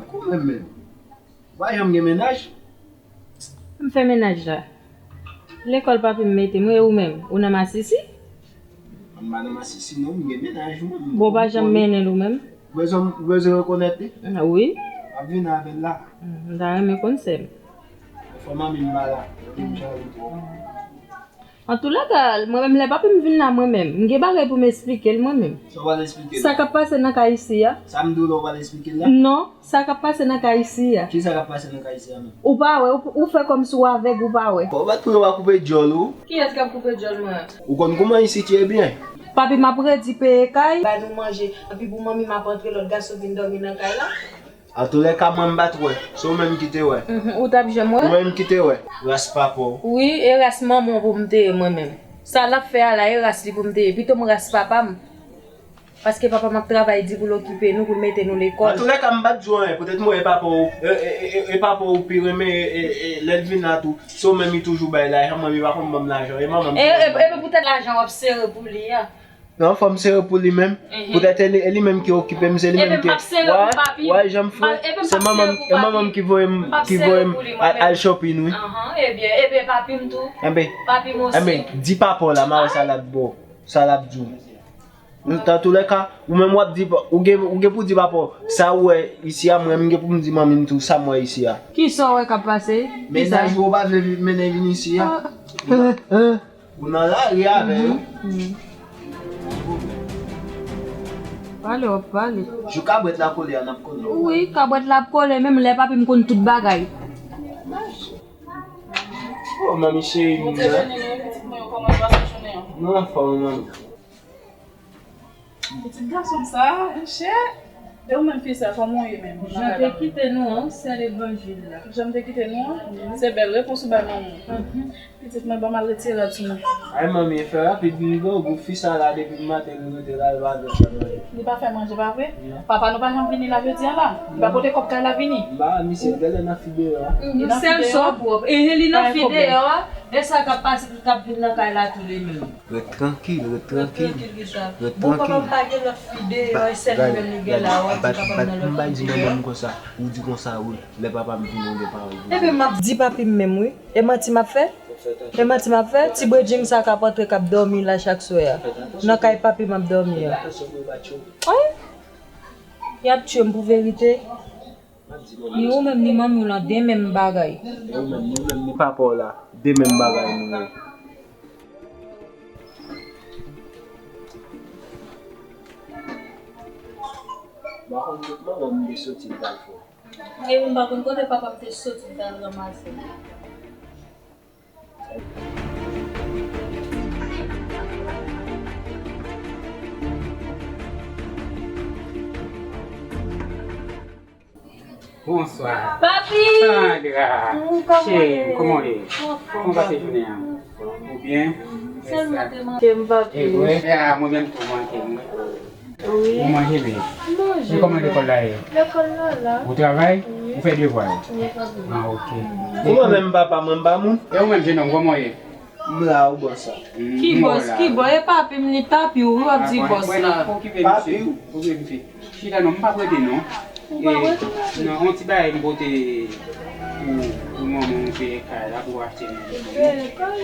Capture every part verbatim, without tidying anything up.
Kòman menm? Ou pa janm gen mennaj? M fè mennaj la. Lekòl papi m mete m, e ou menm? Ou nan masisi? M pa nan masisi non, m gen mennaj mwen. Bon, ou pa janm mennen l ou menm? Ou bezwen, ou bezwen rekonèt li? Ah, wi. M ap vin avè l la. M ta renmen konn sè m. Fò manmi m pa la, manmi m jalou twòp. Antoulèka, mwen menm lè papi m vin la mwen menm, m gen bagay pou m esplike l mwen menm. Sa w pral esplike l? Sa k ap pase nan kay isi a? Sa m di w la w pral esplike l la? Non, sa k ap pase nan kay isi a. Kisa k ap pase nan kay isi a menm? Ou pa wè, ou, ou fè kòmsi w avèg, ou pa wè. Bon, ou pa t pou yo pa koupe djòl ou? Kiyès k ap koupe djòl mwen? Ou konn kouman isi ye byen? Papi m ap redi peye kay, ba nou manje, epi pou manmi m ap antre lòt gason vin dòmi nan kay la. Antoulèka, mwen m pa t wè. Se ou menm ki te wè. Mhm, ou t ap janm wè? Ou menm ki te wè. Ras papa w. Wi, e ras manman w pou m te ye mwen menm. Sa l ap fè a la, e ras li pou m te ye. Pito m ras papa m. Paske papa m ap travay di pou l okipe nou, pou l mete nou lekòl. Antoulèka, m pa t di w anyen. Poutèt mwen, e papa w, e, e, e, e papa w pi renmen, e, e, e, lè l vin la tou. Se ou menm li toujou bay lajan, mwen li pa konn ban m lajan. E manman m ki ban m. E, e, e poutèt lajan w ap sere pou li a. Non, fò m sere pou li menm. Ehe. Poutèt e li, e li menm ki okipe m, se li menm ki. Ebyen, m p ap sere pou papi m. Wè, wè, jan m fè. Ebyen, m p ap sere pou papi m. Se manman m, e manman m ki voye m, ki voye m al, al shopping, wi. Ahan, ebyen, ebyen, papi m tou. Enben, papi m osi. Enben, di papa w la, m a wè sa l ap ba w, sa l ap di w. Antoulèka, ou menm w ap di, ou gen, ou gen pou di papa w, sa ou wè isi a, mwen, m gen pou m di manmi m tou, sa m wè isi a. Kisa w wè k ap pase? Kisa? Mennaj ou pa vle mennen vin isi a. Ah. Ou nan lari avè yo. Mhm. Pale, w ap pale. Jou kabwèt la kole a, n ap kole. Wi, kabwèt la ap kole, menm lè papi m konn tout bagay. Oh, manmi cheri m. Bondye beni nou, pitit mwen yo, kòman w pase jounen an? Nou anfòm, manmi. Pitit gason sa, monchè. E ou menm fi sa, kòman w ye menm? Jan te kite nou an, sè levanjil la. Jan te kite nou an? Se bèl repons ou bay manman w. Mhm. Pitit mwen, ban m al retire rad sou mwen. Ay, manmi, fè rapid, m grangou, fi sa la depi maten, li rete la, li pa fè manje. Li pa fè manje, pa vre? Non. Papa nou pa janm vini la jodi a la? Li pa pote kòb kay la vini? M pa, misye genlè nan fi deyò a. Li nan fi deyò a? Sèl sa w pwòp. Ehe, li nan fi deyò a. E sa k ap pase, k ap vin nan kay la tou li menm. Ret trankil, ret trankil. Ret trankil, kisa? Ret trankil. Bon, papa m pa gen lòt fi deyò, e sèl li menm li gen la, w ap di papa m nan lòt fi deyò. M pa di manman m konsa, ou di konsa, wi. Lè papa m vini, ou gen pawòl pou di. Ebyen, m ap di papi m menm, wi. E manti m ap fè? E manti m ap fè? Ti bredjeng sa k ap antre, k ap dòmi la chak swè a. Nan kay papi m ap dòmi a. Ay! Y ap tchwe m pou verite. Ni ou menm, ni manmi w lan, de menm bagay. E ou menm, ni ou menm, ni papa w la, de menm bagay nou ye. M pa konn kot manman m te soti l t al fè. E m pa konn kote papa m te soti l t al ranmase. Bonswa. Papi! Sandra! Cheri, kòman w ye? Kòman w pase jounen an? Ou byen? Sèlman te manke m, papi. E vre? E a, mwen menm tou manke m, wi. Wi. Ou manje byen? M manje. E kòman lekòl la ye? Lekòl la la. Ou travay? Wi. Ou fè devwa yo? Wi, papi. Ah, ok. Ou mwen menm papa, mwen pa moun. E ou menm, jenòm, kòman w ye? M la, ou bò sa. Ki bòs, ki bòs? E papi m, li papi w, w ap di bòs la. Papi w? Okipe misye. Chita non, m p ap rete non. Ou p ap rete, papi? Non, yon ti bagay m pote pou, pou manman w peye kay la, pou achte manje. Peye kay?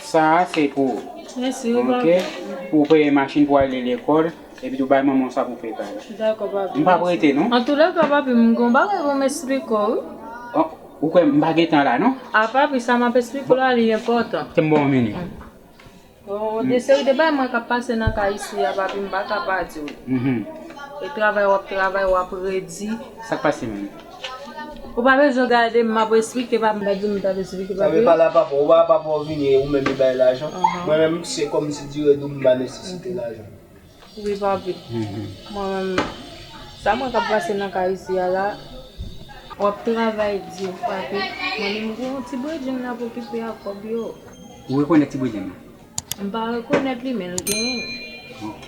Sa a se pou ou. Mèsi, wi, papi. Ok? Pou w peye machin pou ale lekòl. Epi tou bay manman w sa pou fè kay la. Dakò, papi. M p ap rete non. Antoulèka, papi, m gon bagay pou m esplike w, wi. Oh, ou kwè m pa gen tan la non? A, papi, sa m ap esplike w la, li enpòtan. Kite m ba w yon minit. Oh, de seri de bagay mwen k ap pase nan kay isi a, papi, m pa ka pa di w. Mhm. E travay w ap travay, w ap redi. Sa k pase menm? Ou pa bezwen gade m, m ap esplike, papi. M pa di m t ap esplike, papi. Sa vle pale a papa, ou pa papa w vini, ou menm li bay lajan. Mwen menm, se kòmsi di rèd ou m pa nesesite lajan. Wi, papi. Mhm. Mwen menm, sa mwen k ap pase nan kay isi a la, w ap travay di, papi. Mwen menm, gon yon ti bredjenn la pou okipe ak kòb yo. Ou rekonèt ti bredjenn nan? M pa rekonèt li, men l genyen. Ok.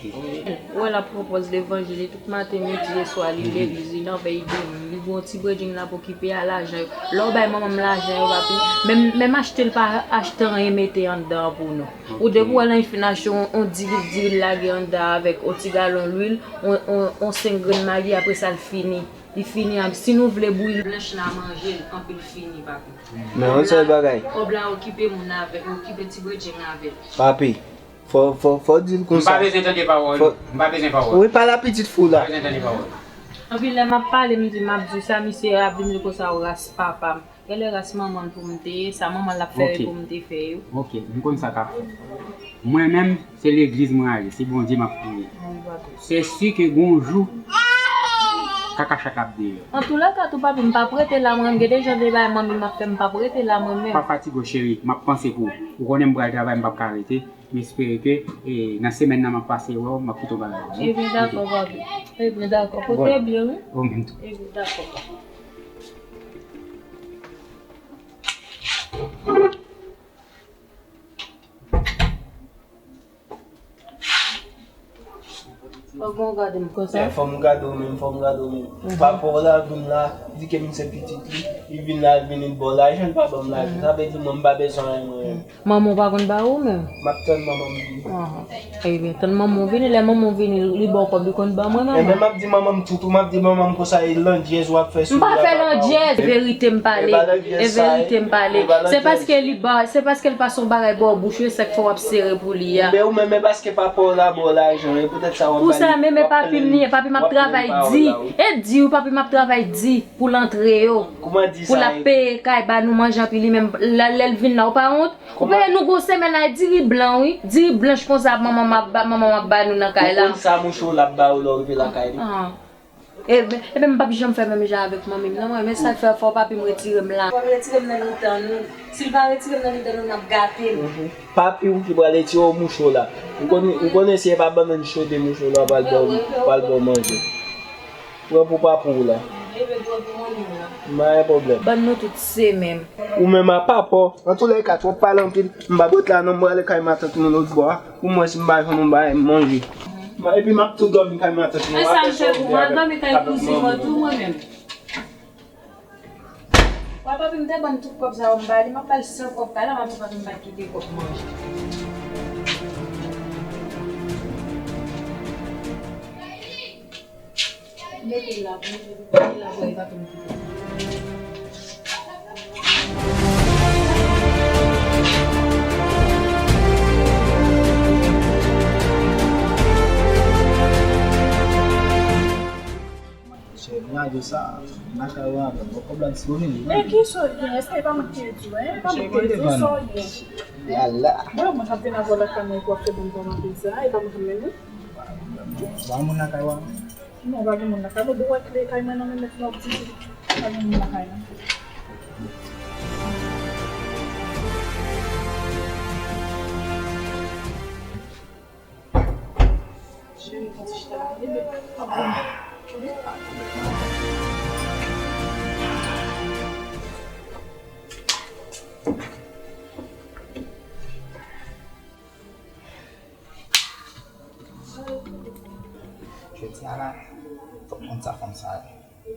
Ou wè l ap pran pòz levanjil, li tout maten, midi e swa, li legliz, li nan vèy de nwi, li gon ti bredjenn l ap okipe a lajan yo. Lè w bay manman m lajan yo, papi, menm, menm achte l pa achte anyen mete anndan an pou nou. Ou depi w wè l an fin achte on, on diri, diri l lage anndan avèk on ti galon lwil, on, on, on senk grenn magi, apre sa l fini. Li fini an, si nou vle bouyi blanch la manje l, anpi l fini, papi. Men yon sèl bagay. Kòb la okipe moun avè l, okipe ti bredjenn avè l. Papi, fò, fò, fò di l konsa. M pa bezwen tande pawòl. Fò... M pa bezwen pawòl. Wi, pale a pitit fi w la. M pa bezwen tande pawòl. Anpi lè m ap pale, m di, m ap di sa, misye ap vin di konsa, w ras papa m. Genlè ras manman l pou m te ye, sa manman l ap fè yo pou m te fè yo. Ok, m konn sa k ap fèt. Mwen menm, se legliz mwen ale, se Bondye m ap priye. Se si ke gon jou, kaka chat ap deyò. Antoulèka tou papi, m p ap rete la mwen menm, gen de jan de bagay manmi m ap fè, m p ap rete la mwen menm. Pa fatige w cheri, m ap panse pou ou. Ou konnen m pral travay, m p ap ka rete. M espere ke, e, nan semèn nan m ap pase wè w, m ap kite w bagay la, wi. Ebyen dakò papi. Ebyen dakò. Pote byen wi. Ou menm tou. Ebyen dakò papi. Fòk mwen gade m konsa. Fò m gade w menm, fò m gade w menm. Papa w la vin la, di ke m se pitit li, li vin la, li vin ba w lajan, li pa ban m lajan. Sa vle di mwen m pa bezwen anyen mwen menm. Manman w pa konn ba ou menm? M ap tann manman m vini. Aha. Ebyen, tann manman w vini, lè manman w vini, li ba w kòb, li konn ban mwen manman. Ebyen, m ap di manman m tou, tou, m ap di manman m konsa, e landyèz w ap fè sou li a, papa w. M pa fè landyèz, verite m pale. E pa landyèz sa ye. E verite m pale. E pa landyèz. Se paske li ba, se paske l pase yon bagay bò bouch ou, e sa k fè w ap sere pou li a. Men ou menm, e paske papa w la ba w lajan, e poutèt sa w ap ba li, w ap plenn, w ap plenn pawòl la, wi. Pou sa menm, e papi m li, e papi m ap travay di. E di w, papi m ap travay di pou l antre yo. Kouman di sa ye? Pou l ap peye kay, ba nou manje, anpi li menm, lè, lè l vin la, ou pa wont? Ou pa wè nou gon semèn la, diri blan, wi. Diri blanch konsa, manman m ap ba, manman m ap ba nou nan kay la. Ou konn sa mouche w l ap ba w lè w rive lakay li? Ah. Ebyen, ebyen, m p ap janm fè menm jan avèk manmi m, non, mwen. Men sa k fè, fò papi m retire m la. Fò l retire m nan mitan nou. Si l pa retire m nan mitan nou, n ap gate m. Mhm. Papi w ki pral retire w mouche w la. Ou konnen, ou konnen si e pa bannann chode mouche w la pral ba w, pral ba w manje. Pran pou papi w la. M pa gen pwoblèm. Ban nou tout se menm. Ou menm a papa w. Antoulèka, twòp pale anpil. M pa p ret la non, m prale kay matant mwen lòt bò a. Pou mwen, si m pa jwenn yon bagay m manje. Epi m ap tou dòmi kay matant mwen. E sa m fè pou mwen, dòmi kay kouzin mwen tou mwen menm. Papa, m te ban m tout kòb sa yo, m ba li, m ap ba l san kòb kay la, m ap di papi m pa t kite kòb manje. Mete l la pou mwen, mete l la pou e pa tou m kite. Chè, m lage sa, m lakay ou avè m, bon, kòb la disponib, wi. E kisa w gen? Èske e pa mwen ki te di w, en? E pa mwen ki te di w sa w gen. Yala. Mwen, mwen ap vin avè w lakay mwen pou w ap fè bon bon anpil sa, e pa mwen ki menm, wi. Ba moun lakay ou a. Non, pa gen moun lakay mwen. Bon, wè kle kay mwen nan men mèt la, w ap di pa gen moun lakay mwen. Cheri, pran ti chita la, bebe. Jodi a la, fòk m konn sa fanm sa ye.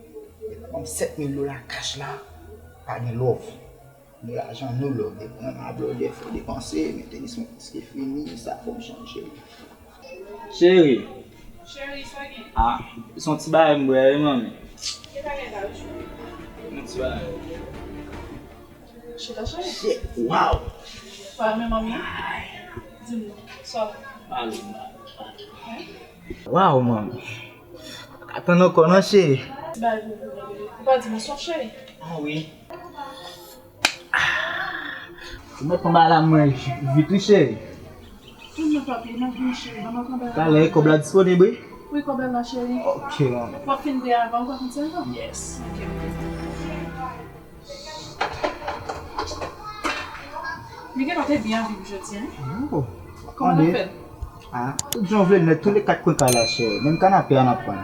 Li ban m sèt mil dola kach la, pa gen love. Nou lajan, nou love. Depi mwen mable, lè fò depanse, men tenis mwen prèske fini, sa fò m chanje. Cheri. Cheri, sa gen? Ah, se yon ti bagay m bwè, wi, manmi. Ki bagay sa, wi, cheri? Yon ti bagay. Chita, cheri. Shit, wow. Wa, men manmi. Di m non. Sa w... Pale, pale, pale. Wow, manmi. Atann ankò non, cheri. Ti bagay pou ou, bebe. Ou pa di m sòf, cheri. Ah, wi. Ou mèt pran bagay la mwen vit, wi, cheri. Tounen, papi, m ap vin, cheri, ban m ap pran bagay la. Talè, kòb la disponib, wi? Wi, kòb la la, cheri. Ok, manmi. W ap fin peye avan, ou pa konn sa ankò? Yes. Ok, ok. Li gentan te byen viv jodi a, en? Oh. Kòman n ap fè l? Ah, tout jan w vle l nèt, tou le kat kwen kay la, cheri. Menm kanape a n ap pran.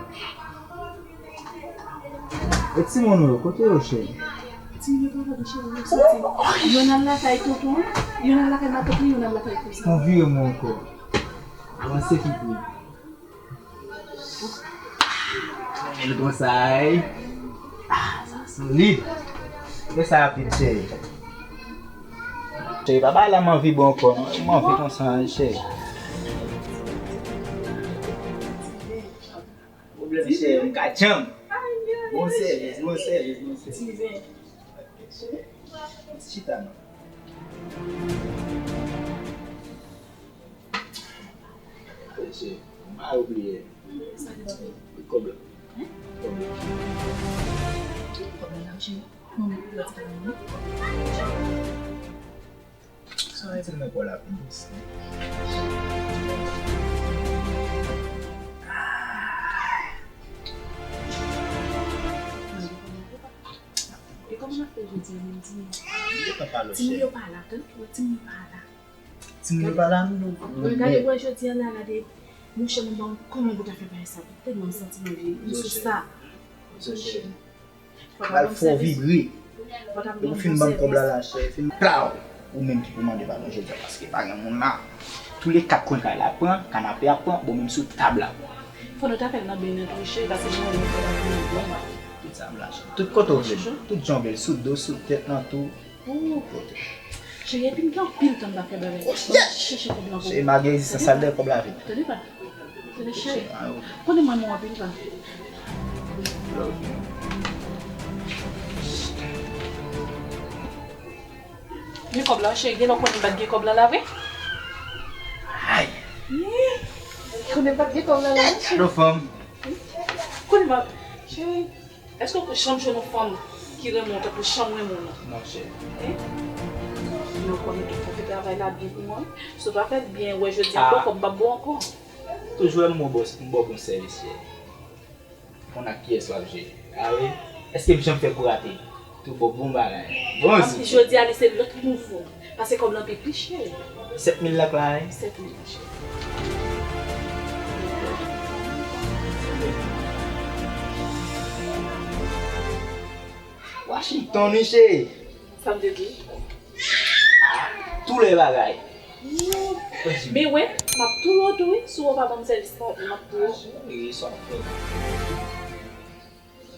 E timoun ou yo, kote yo, cheri? Timoun yo pa la, cheri, yo soti. Youn al lakay tonton, youn al lakay matant li, youn al lakay kouzen. Fè w vire mwen ankò. Avanse pipi. Renmen l konsa, ey. Ah, sa solid. Fè sa rapid, cheri. Cheri, pa bay la m anvi bon ankò, non. M anvi konsa, cheri. Pwoblèm, cheri, m ka djanm. Bon sèvis, bon sèvis, bon sèvis. Chita, non. Cheri, m pa oubliye. Kòb la. Kòb la. Kòb la, cheri. Mwen, mwen, mwen, mwen. Sa vle di nan kò l ap dous. E kòman n ap fè jodi a menm, di m? Li gentan pale, cheri. Timoun yo pa la, tande, timoun yo pa la. Timoun yo pa la, non. Gade, wè jodi a la, gade, monchè, mwen ba w kòman pou ta fè bagay sa, tèlman m santi m anvi, m sou sa. Monchè. Pral fè w vibre. Depi w fin ban m kòb la, la, chè, fin plaw. Ou menm ki pou mande padon jodi a, paske pa gen moun la. Tou le kat kwen kay la pran, kanape a pran, bon, menm sou tab la pran. Fò nou ta fè l nan beny nan tou, chè, paske nou wè nou fè la pou nou bon. Tout sa m la, chè. Tout kote w vle. Tout jan w vle. Sou do, sou tèt lan tou. Ou. Cheri, epi m gen anpil tan m pa fè bagay. Chèche kòb lan pou ou. Cheri, malgre rezistans la, dèyè kòb la vit. Tande pa. Tande, cheri. Konnen mwen renmen w anpil pa. Gen kòb la, cheri, gen lè w konnen m pa t gen kòb la, la vre. Ay. Konnen m pa t gen kòb la, la vre, cheri. Alo, fanm. Konnen m pa, cheri. Èske w janm jwenn yon fanm ki renmen w tankou jan m renmen w nan? Non, cheri. Wi. Men w konnen tout fò fè travay la byen pou mwen. Si w pa fè l byen, wè jodi a, ah, ankò, m p ap ba w ankò. Toujou wè m ba w, m ba w bon sèvis, cheri. Konn ak kiyès w ap jwe. Ah wi? Èske m janm fè kou rate? Tou bon, bon bagay. Bon zouti. Jodi a, li se lòt nivo. Pase kòb lan pi pli chè. Sèt mil la, Clay. Sèt mil la, chè. Washington, wi, cheri. Sa m te di? Ah, tou lè bagay. Men wè, m ap touye w tou, wi. Si w pa ban m sèvis la, m ap touye w. Cheri, sa w ap fè?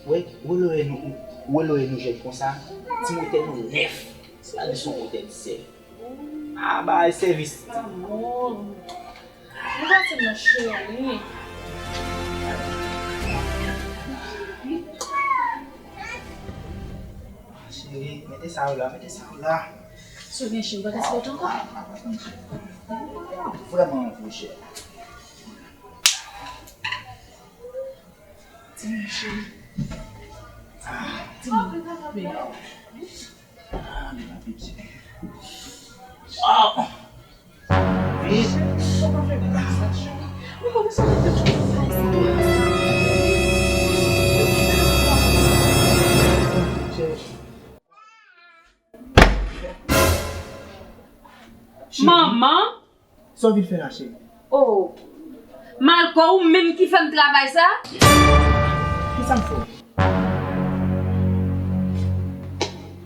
Wè, wè lòrèy nou, wè lòrèy nou jèn konsa, ti motè nou nèf. Sa di son motè disèl. Ah, bay sèvis. Amò. Nou pase nan cheri. Cheri, mete sa yo la, mete sa yo la. Si w gen cheri, w pa gaspiye tan ankò. Vrèman, vrèman, vrèman, cheri. Timoun cheri. Ah, timoun bebe. Ah, men apeti. Ah! Vit! Ou pa bezwen fè tout bagay sa. Manman! Sa w vin fè la, cheri? Oh. Malko, ou menm ki fè m travay sa? Kisa m fè w?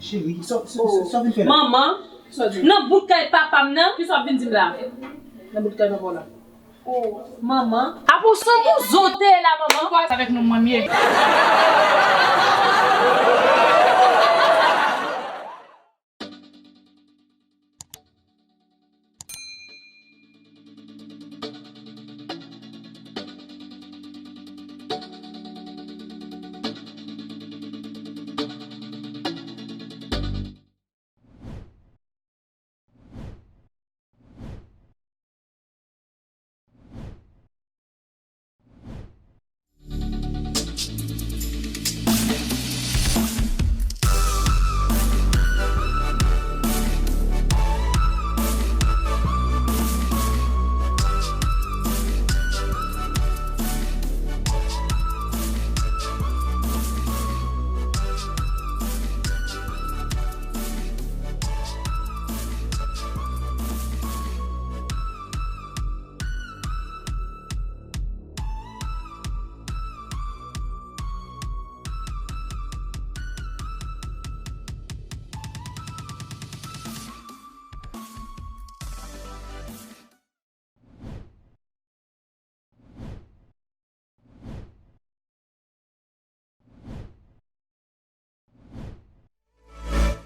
Cheri, sa, sa, sa, sa w vin fè la? Manman, nan bout kay papa m nan. Kisa w ap vin di m la? Nan bout kay papa w la. Oh, manman. Apa w se yon bouzon w te ye la, manman? Avèk nou, manmie.